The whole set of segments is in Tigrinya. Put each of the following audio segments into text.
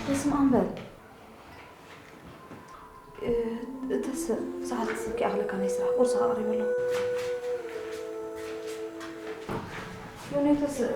በስመ ኣብ በል። እ፣ ተስእ፣ ሰዓት ክኣኽለካ ናይ ስራሕ ቁርሲ ኣቕሪበ ኣለኹ። ዮኒ፣ ተስእ።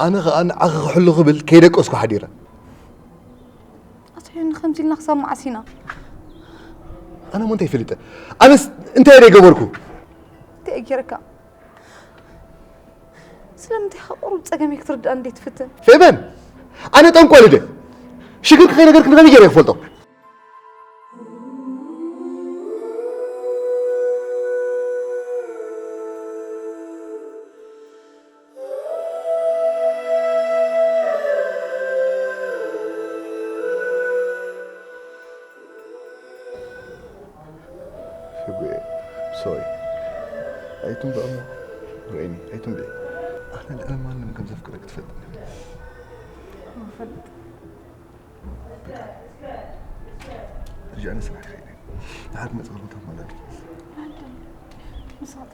ኣነ ኸኣ ንዓኺ ክሕሉ ክብል ከይደቀስኩ ሓዲረ። ኣቶ ዮኒ፣ ከምዚ ኢልና ክሳብ መዓስ ኢና? ኣነ እሞ እንታይ ይፈልጥ? ኣነስ እንታይ ደይገበርኩ? እንታይ ገይርካ? ስለምንታይ ኢኻ ቁሩብ ጸገመይ ክትርዳእኒ ዘይትፍትን? ፌበን፣ ኣነ ጠንቆል ድየ? ሽግርኪ ከይነገርክኒ ከመይ ገይረ ክፈልጦ? ፍጉኤ፣ ሶሪ። ኣይትንብዕ እሞ፣ ርኢኒ፣ ኣይትንብዒ። ኣነ ልዕሊ ማንም ከም ዘፍቅረኪ ትፈልጢ። እፈልጥ። ሕጂ ኣነ ስራሕ ይኸይድ እየ። ንሓደ መጽእ ቦታ ማለት እዩ። ምሳጥ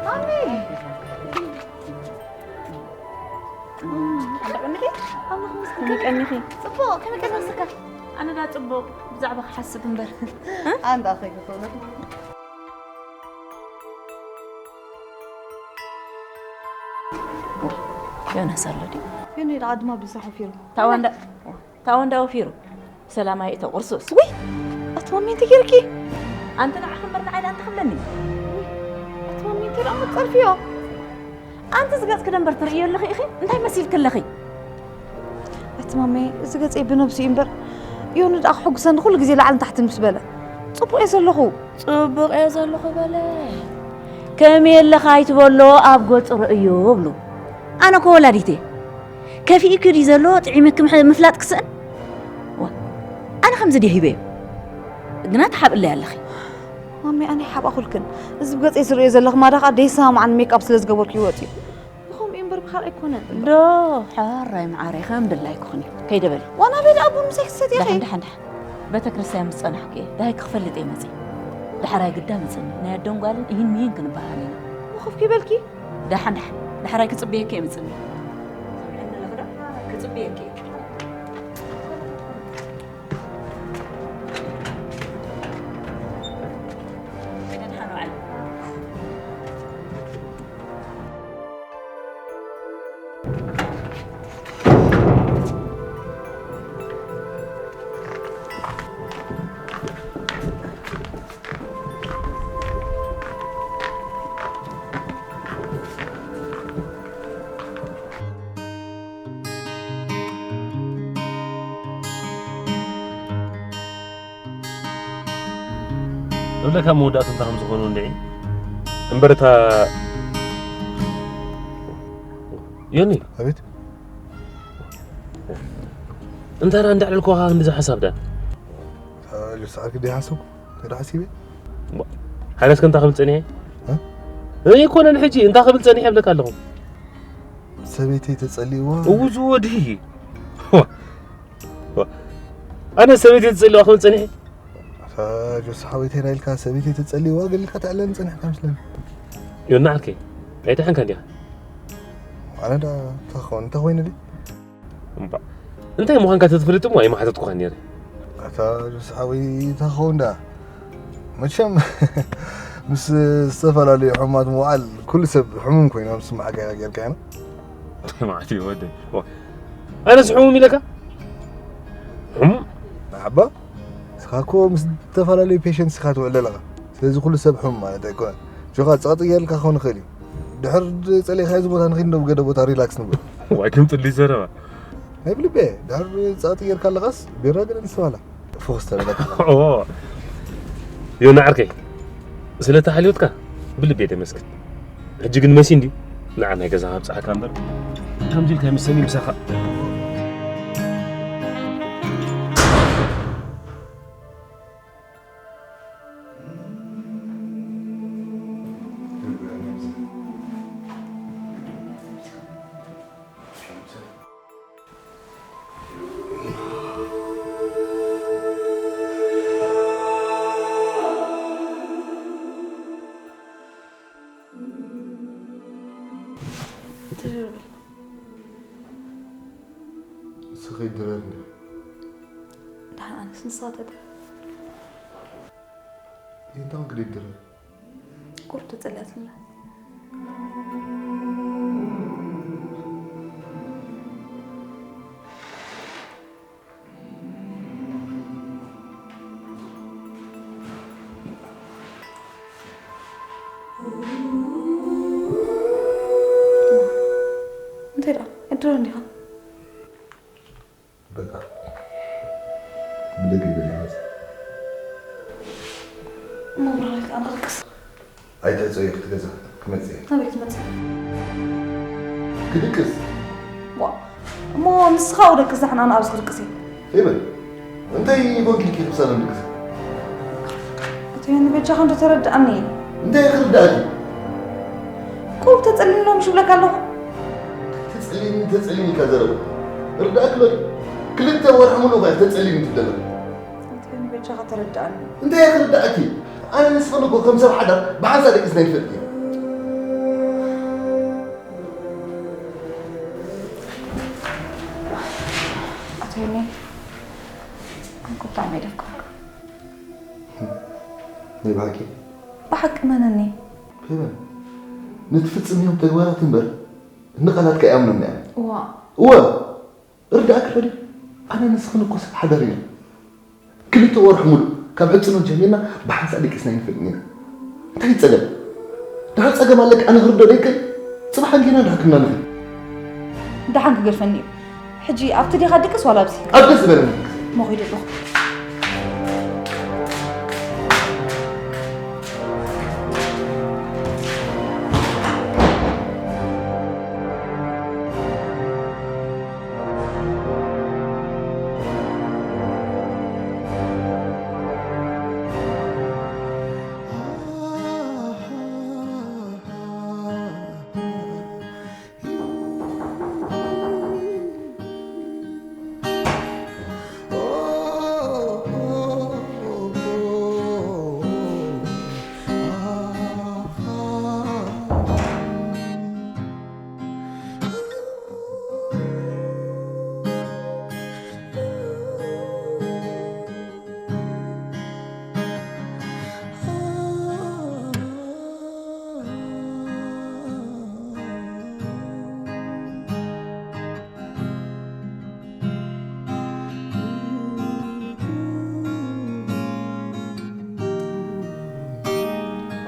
ማሚ! ኣምላኽ ይመስገን። ከመይ ቀኒኺ? ጽቡቕ፣ ከመይ ቀኒስካ? ኣነ ዳ ጽቡቕ፣ ብዛዕባ ክሓስብ እምበር። ኣንዳ ኸይ ክኾነ። ዮናስ ኣሎ ድዩ? ዮኒ ደኣ ድማ ብስራሕ ወፊሩ። ታዋንዳ፣ ታዋንዳ ወፊሩ። ሰላማይ እቶ ቁርሱስ። ውይ! ኣቲ ማሚ፣ እንታይ ጌርኪ? ኣንቲ ንዓኺ እምበር ንዓይ ደኣ እንታይ ክብለኒ? ውይ! ኣቲ ማሚ፣ እንታይ ደኣ መጸርፍዮ? ኣንቲ ዝገጽኪ ደንበር ትርእዮ ኣለኺ ኢኺ? እንታይ መሲልኪ ኣለኺ? ኣቲ ማሚ፣ እዚ ገጸይ ብነብሱ እዩ እምበር፣ ዮኒ ደኣ ክሕጉሰኒ ኩሉ ግዜ ላዕልን ታሕትን ምስ በለ። ጽቡቕ እየ ዘለኹ። ጽቡቕ እየ ዘለኹ በለ። ከመይ ኣለኻ ኣይትበሎ፣ ኣብ ገጹ ርእዮ እብሉ። ኣነ እኮ ወላዲት እየ። ከፊእኪ ድዩ ዘሎ፣ ጥዒምኪ ምሕ-፣ ምፍላጥ ክስእን? ዋ፣ ኣነ ከምዚ ድየ ሂበዮ? ግና ትሓብእለይ ኣለኺ። ማሚ፣ ኣነ ይሓብኣኹልክን። እዚ ብገጸይ ዝርእዮ ዘለኺ ማዳ ኸኣ ደይሰማማዓኒ ሜክኣፕ ስለ ዝገበርኩ ይወጽእ እዩ። ብኸምኡ እዩ እምበር ብኻልእ ኣይኮነን። ዶ፣ ሕራይ መዓረይ፣ ከም ድላይኪ ኩኒ። ከይደ በሊ። ዋና ቤት ኣቦ ምሳይ ክትሰትይ ኢኺ? ደሓን፣ ደሓን፣ ደሓን። ቤተ ክርስቲያን ምስ ጸናሕኩ እየ። ደሃይ ክፈልጥ እየ መጺእ። ዳሕራይ ግዳ ምጽኒ። ናይ ኣደን ጓልን እሂን ምሂን ክንበሃል ኢና። ኮፍ ከይበልኪ? ደሓን፣ ደሓን። ዳሕራይ ክጽበየኪ እየ ምጽኒ። ሰምዕኒ ኣለኺ ዶ? ክጽበየኪ እየ። ደሓን ዋዕል። እብለካ መወዳእቱ እንታይ ከም ዝኾኑ እንድዒ። እምበር እታ ዮኒ፣ ኣቤት። እንታይ ደኣ እንዳዕለልኩኻ ክንዲ ዝሓሳብ ደኣ? ኣጆ፣ ሰዓት ግዲ ሓሰብኩ። እንታይ ደኣ ሓሲበ? ሓደስ ከ እንታይ ክብል ጸኒሐ? እ? ኣይኮነን ሕጂ እንታይ ክብል ጸኒሐ እብለካ ኣለኹ። ሰበይተይ ተጸሊእዋ። እው ዝወዲ። ዋ፣ ዋ። ኣነ ሰበይተይ ተጸሊእዋ ክብል ጸኒሐ? ኣታ ጆስ ሓወይ፣ እንታይ ኢልካ ሰበይተይ ተጸሊእዋ ገሊልካ ተዕለኒ ጸኒሕካ መስለኒ። ዮና ዓርከይ፣ ኣይደሓንካን ዲኻ? ኣነ ደኣ እንታይ ክኸውን፣ እንታይ ኮይነ ድዩ? እምባ፣ እንታይ ምዃንካ ተትፈልጥ እሞ ኣይምሓተትኩኻን ነይረ። ኣታ ጆስ ሓወይ፣ እንታይ ክኸውን ደኣ? መቸም ምስ ዝተፈላለዩ ሕሙማት ምውዓል ኩሉ ሰብ ሕሙም ኮይኑ ኣብ ዝስምዓካ ኢኻ ጌርካዮ። እንታይ ማለት እዩ ወደይ? ዋ፣ ኣነስ ሕሙም ኢለካ? ሕሙም? መርሓባ። ንስኻ እኮ ምስ ዝተፈላለዩ ፔሸንትስ ኢኻ ትውዕል ዘለኻ። ስለዚ ኩሉ ሰብ ሕሙም ማለት ኣይኮነን። ጆኻ ጸቕጢ ጌርልካ ክኸውን ይኽእል እዩ። ድሕር ጸሊእካዮ እዚ ቦታ ንኺድ፣ እንዶ ገለ ቦታ ሪላክስ ንብል። ዋይ፣ ከም ጽልኢ ዘረባ። ናይ ብልቤ፣ ድሕር ጸቕጢ ጌርካ ኣለኻስ ቢራ ገለ ንስተባላ። ፎክስ ተበለካ። ኦ፣ ዮና ዓርከይ፣ ስለቲ ሓልዮትካ ብልቤ ደመስግን። ሕጂ ግን መሲ እንድዩ ንዓ ናይ ገዛኻ ኣብጽሓካ እምበር፣ ከምዚ ኢልካ ይምሰኒ ምሳኻ። ድርር በል። ንስኺ ድረር እንዲ። ደሓን ኣነስ ንስኻ ተድርር። እንታይ ክዲ ድረር? ቁርብ ተጸልያትላ። እንታይ ደኣ? እድሮ እንዲኻ? በቃ። ብደገ ይበል ይመጽእ። እሞ ብራኸይ ከኣ ንኽድቅስ። ኣይትዕጸዮ፣ ክትገዛ ክመጽእ እየ። ናበይ ክትመጽእ? ክድቅስ። ዋ፣ እሞ ንስኻ ውደቅስ፣ ዛሕና ኣነ ኣብዚ ክድቅስ እየ። ፌበን፣ እንታይ ኮንኪ ኢልኪ ክሳብ ድቅስ? ኣቶ ዮኒ፣ በጃኻ እንዶ ተረድኣኒ። እንታይ ክርዳእኪ? ቁሩብ ተጸሊኒ ሎምሽ ይብለካ ኣለኹ። ተጸሊኒ፣ ተጸሊኒ ኢልካ ዘረባ። ርዳእኪ ዶ? ክልተ ወርሒ ሙሉእ እኳ ተጸሊኒ ትብለና። ኣቶ ዮኒ፣ በጃኻ ተረድኣኒ። እንታይ ክርዳእኪ? ኣነ ንስኽን እኮ ከም ሰብ ሓዳር ብሓንሳእ ደቂስና ኣይንፈልጥን ኢና። ኣቶ ዮኒ፣ ኣንኮ ብጣዕሚ እየ ዘፍቅረካ። ናይ ብሓቂ? ብሓቂ መነኒ? ፌበን፣ ንትፍጽምዮም ተግባራት እምበር ንቓላትካ ኣይኣምኖን እየ። እዋ። እወ፣ ርዳእኪ ዶ? ኣነ ንስኽን እኮ ሰብ ሓዳር ኢና። ክልተ ወርሒ ሙሉእ ካብ ሕጽኖት ጀሚርና ብሓንሳእ ደቂስና ኣይንፈልጥን ኢና። እንታይ እዩ ጸገም? ድሓር ጸገም ኣለኪ ኣነ ክርድኦ ደይክእል? ጽባሕ ኣንጊና ድሓር ክና ንኽእል። ደሓን ክገድፈኒ እዩ። ሕጂ ኣብቲ ዲኻ ድቅስ ዋላ ኣብዚ? ኣብ ደስ ዝበለኒ ድቅስ። እሞ ኸይደ ኣለኹ።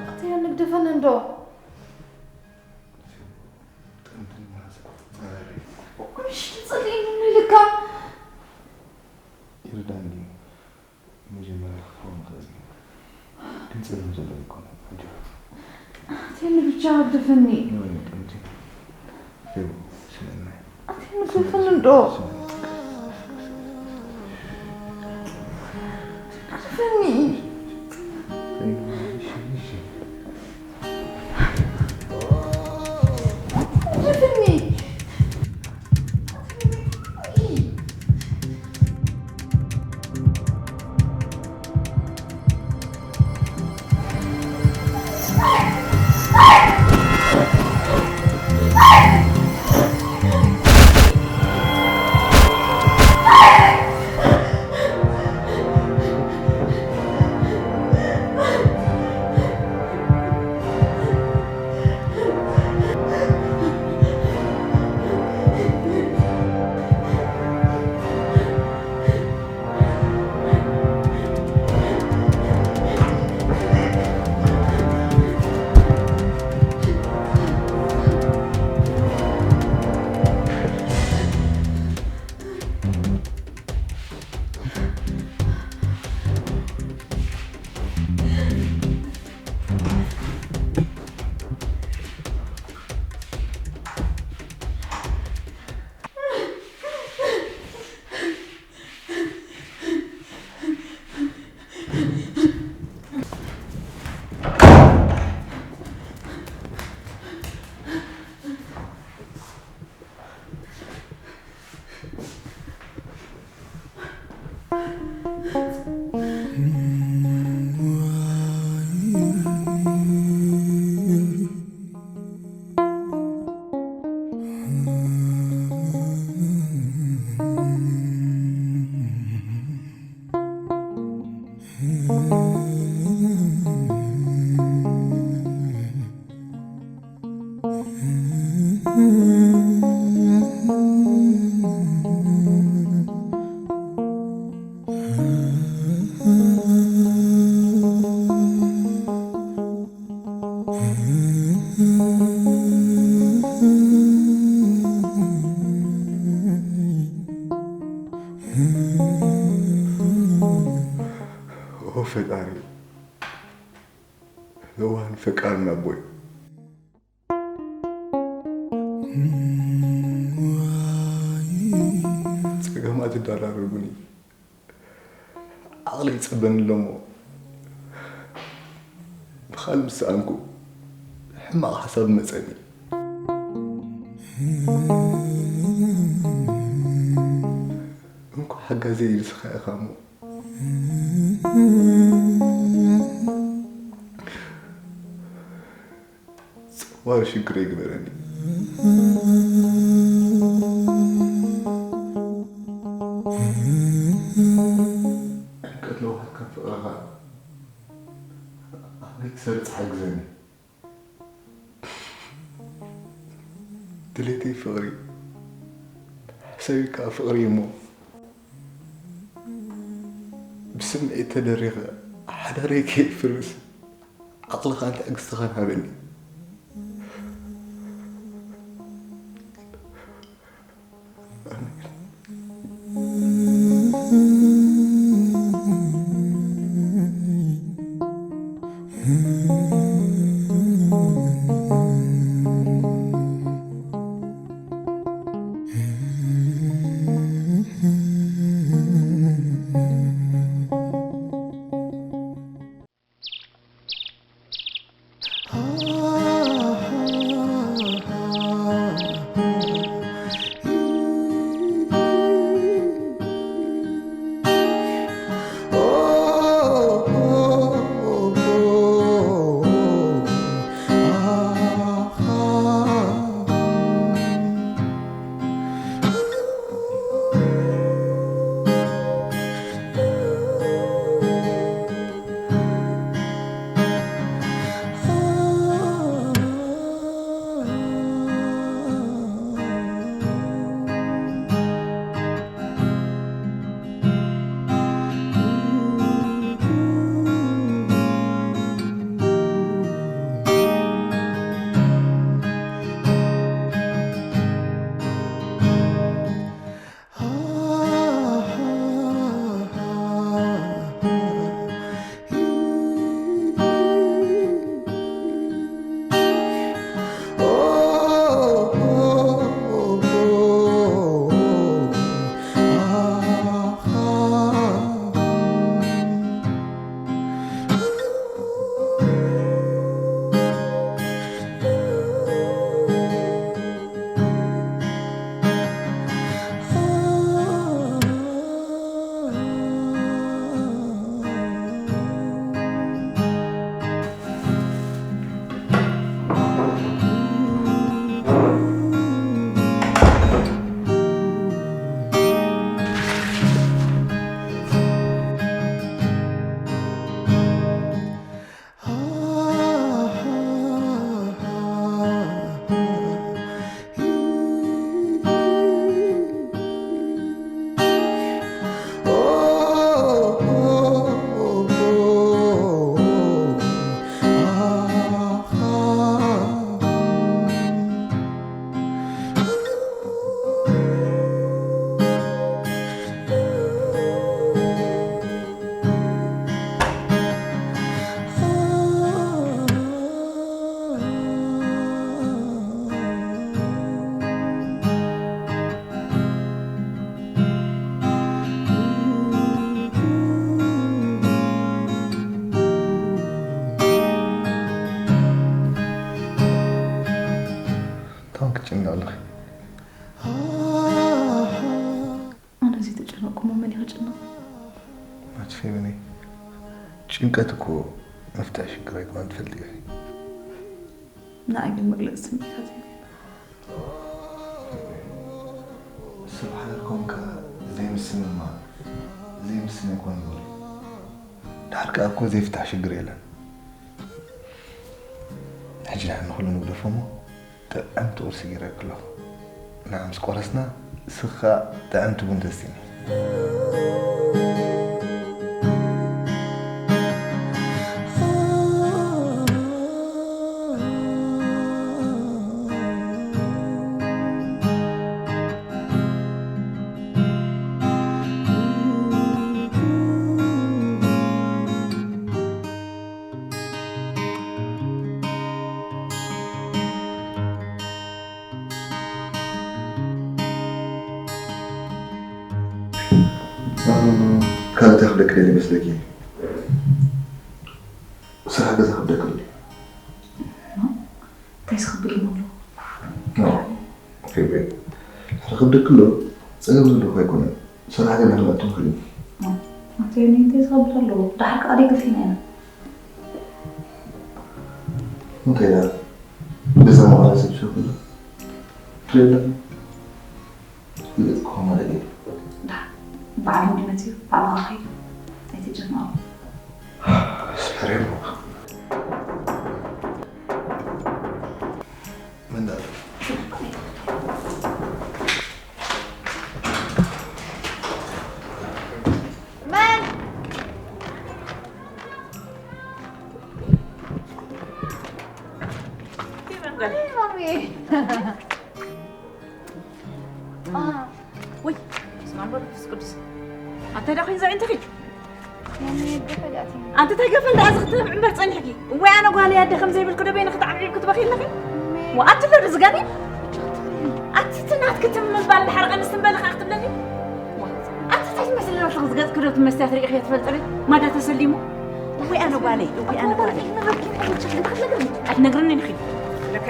ኣኽትዮ ንግደፈን እንዶ። ምሽ ትጽልኢኒ ኢልካ። ይርዳእኒ። መጀመርያ ክኸውን ይኽእል እዩ። ግን ኣቴኒ ብቻ ግደፈኒ። ኣቴኒ ግደፈኒ እንዶ። ግደፈኒ። ግደፈኒ። ኦ ፈጣሪ፣ ለዋህን ፈቃርን ኣቦይ። ጸገማት ይደራረቡኒ። ዓቕሊ ይጸበኒ ኣሎ እሞ፣ ብኻልእ ምስ ሰኣንኩ ሕማቕ ሓሳብ መጸኒ። እንኳ ሓጋዘይ ንስኻ ኢኻ እሞ፣ ጸዋር ሽግረይ ግበረኒ። ዕምቀት ለውሃትካን ፍቕርኻን ኣበይ ክሰርጽ ሓግዘኒ። ድሌተይ ፍቕሪ፣ ሕሰቢ ከኣ ፍቕሪ እሞ፣ ብስምዒት ተደሪኸ ሓዳረይ ከየፍርስ ዓቕልኻን ትዕግስትኻን ሃበኒ። እሞ መን እዩ ክጭነቕ? ኣቲ ፌቨነይ፣ ጭንቀት እኮ መፍትሒ ሽግር ኣይኮነን፣ ትፈልጢ ኢኺ። ንዓይ ግን መግለጺ ስምዒታት የብለይን። ሰብ ሓዳር ኮንካ ዘይምስምማዕ፣ ዘይምስማዕ ኣይኮነን ዝብል። ድሓር ከኣ እኮ ዘይፍታሕ ሽግር የለን። ሕጂ ንዓና ንኹሉ ንግደፎ እሞ፣ ጥዕምቲ ቁርሲ ገይረልኪ ኣለኹ። ንዓ ምስ ቆረስና፣ ንስኺ ከኣ ጥዕምቲ ቡን ተስትይኒ። ካልእ እንታይ ክብለኪ ደልየ ይመስለኪ? ስራሕ ገዛ ክብደኪ ኣሎ። እንታይ ዝኽብድ እሞ ኣሎ? ኖ፣ ፌቤ፣ ስራሕ ክብደኪ ኣሎ፣ ጸገም ዘለዎ ኣይኮነን። ስራሕ ገዛ ክነእቱ ንኽእል ኢና። ኣንተ የኔ እንታይ ዝኸብድ ኣለዎ? ደሓር ከኣ ደይገፊና ኢና። እንታይ ደኣ? ገዛ መቐለ ሰብ ሰብ ኣሎ? ትሪኢ ኣለኺ? ፍልጥ ክኾን ማለት እዩ። ደሓር በዓል ሙሉ መጺኡ፣ ባዕልኻ ኸይድ። ኣይትጨነቕ። ስፈሬ እሞ። መን ደኣ ኣሎ? መን? ማሚ። ወይ፣ በስመ አብ ወወልድ ወመንፈስ ቅዱስ። ኣንታ ዳ ኮይን ዘዕንትኺ? ማሚ፣ ገፈ ዳእቲ። ኣንቲ እንታይ ገፈ እንዳኣ ዝኽትብ ዕምበር ጸኒሕኪ? ወይ ኣነ ጓለይ ኣደ ከም ዘይብልኪ ዶ በይንኺ ተዓብዒብኪ ትበኺ ኣለኺ? ማሚ። ወኣቲ ዶ ዝጋኒ? ኣቲ ትናትኪ ትም ምባል ድሓር ቀንስ ትም በሊ ኸኣ ክትብለኒ? ዋ፣ ኣቲ እንታይ ትመስሊ ኣለኺ? ዝገጽኪ ዶ ትመስያ ትሪኢኺ ትፈልጢ ዶ? ማዳ ተሰሊሙ? ወይ ኣነ ጓለይ፣ ወይ ኣነ ጓለይ። ኣይትነግርኒ ኢኺ። ለካ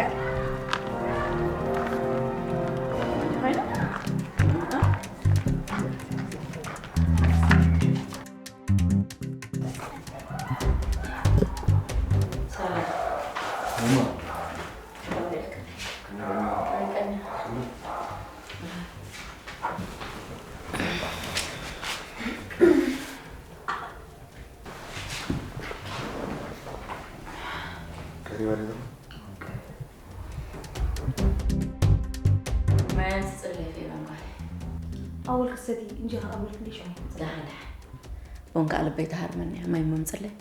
ቀሪባ ዶ? ማይ ትጽለይ ፌቨን ጓል። ኣወል ክሰቲ እንጀራ ኣወል ክንደይ ሽዑ? ደሓን፣ ደሓን። ቡን ከኣ ልበይ ትሃርመኒ እያ። ማይ እሞ ምጽለይ።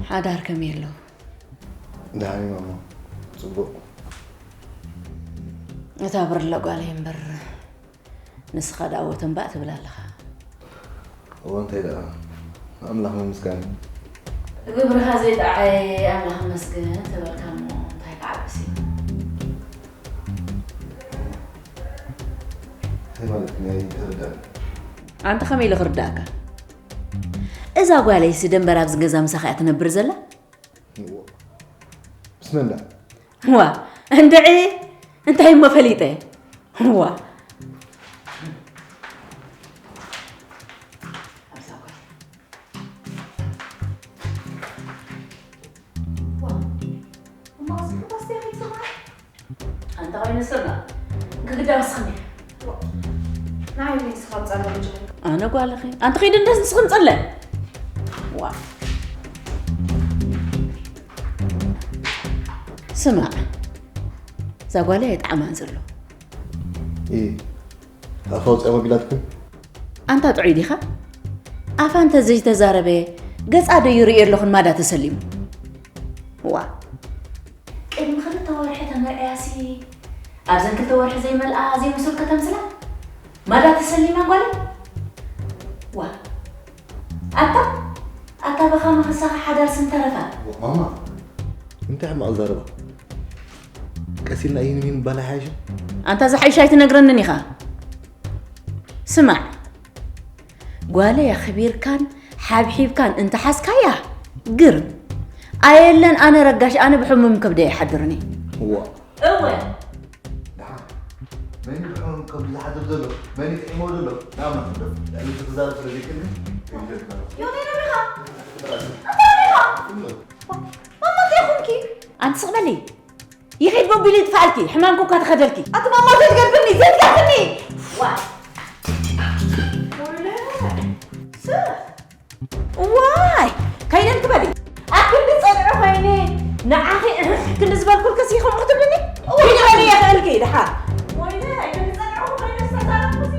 ሓዳር ከመይ ኣሎ? ደሓን እዩ ማማ። ጽቡቕ። እታ ብርለ ጓለይ እምበር፣ ንስኻ ደኣ ወተንባእ ትብል ኣለኻ። እወ፣ እንታይ ደኣ፣ ኣምላኽ ምምስጋን እዩ። ግብርኻ ዘይጠዓየ ኣምላኽ መስግን ተበልካ እሞ እንታይ ክዓብስ እዩ? እንታይ ማለት እዩ? ኣይተረዳእን። ኣንታ ከመይ ኢለ ክርዳእካ? እዛ ጓለይሲ ደንበር ኣብዚ ገዛ ምሳኻ እያ ትነብር ዘላ? እዎ። ምስ መን ደኣ? ዋ፣ እንድዒ፣ እንታይ እሞ ፈሊጠ? ዋ። ኣንታ ኸይኑ ስርና፣ ግድግዳ ወስኽኒ። ንዓይ ንስኻ ጸልም ጅግና። ኣነ ጓልኺ፣ ኣንቲ ኸይዲ እንደስ ንስኽን ጸለ። ዋ። ስማዕ፣ እዛ ጓለይ ኣይጠዓማን ዘሎ። እ፣ ኣፋ ኣውፅኣ ቢላትኩም? ኣንታ ጥዑይ ዲኻ? ኣፋ እንተ ዘይተዛረበ ገጻ ዶ ይርእዮ ኣለኹን ማዳ ተሰሊሙ? ዋ። ቅድሚ ክልተ ወርሒ ተመርዕያሲ ኣብዘን ክልተ ወርሒ ዘይመልኣ ዘይምሱል ከተምስላ? ማዳ ተሰሊማ ጓለይ? ዋ። ኣታ፣ ኣታ በኻ መኸሳኻ ሓዳር ስም ተረፋ። ማማ፣ እንታይ ሕማቕ ዘረባ? ቀስ ኢልና ይህን ይህን ባላ ሓይሽ። ኣንታ ዝሓይሽ ኣይትነግረንን ኢኻ። ስማዕ፣ ጓለይ ኣኽቢርካን ሓብሒብካን እንተሓዝካያ ግርም። ኣየለን ኣነ ረጋሽ ኣነ ብሕሙም ከብደ ይሓድርኒ። እዋ እወ ደሓን መን እዩ ብሕሙም ከብዱ ዝሓድር ዘሎ? መን እዩ ጥዒሞ ዘሎ? ናብ መን ክደፍ ልዕሊ እቲ ክዛረብ ስለ ዘይክእል ይደርካ ዮኒ ነቢኻ እንታይ ነቢኻ ማማ እንታይ ኹንኪ ኣንቲ ስቕ በሊ። ይኸይድ ቦምቢሉ ይጥፋኣልኪ ሕማም ኮካ ተኸደልኪ። ኣቲ ማማ ዘይትገድፍኒ ዘይትገድፍኒ። ዋ ዋይ ከይደን ትበሊ። ኣብ ክንዲ ፀንዑ ኮይነ ንዓኺ እሕሕ ክንዲ ዝበልኩልክስ ይኸምኡ ክትብልኒ። ኪድ በሊ የኽእልኪ ድሓር። ወይነ ኣይክንፀንዑ ኮይነ ዝተዛረብኩሲ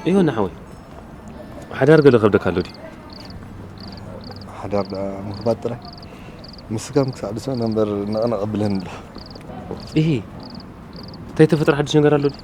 እዮ ናሓወይ ሓዳር ገለ ከብደካ ኣሎ ድዩ? ሓዳር ደኣ ምኽባጥ ጥራይ ምስካ ምክሳዕ ድስመ ነንበር ነቕነቕ ኣብለኒ ኣሎ። እሂ እንታይ ተፈጥረ ሓድሽ ነገር ኣሎ ድዩ?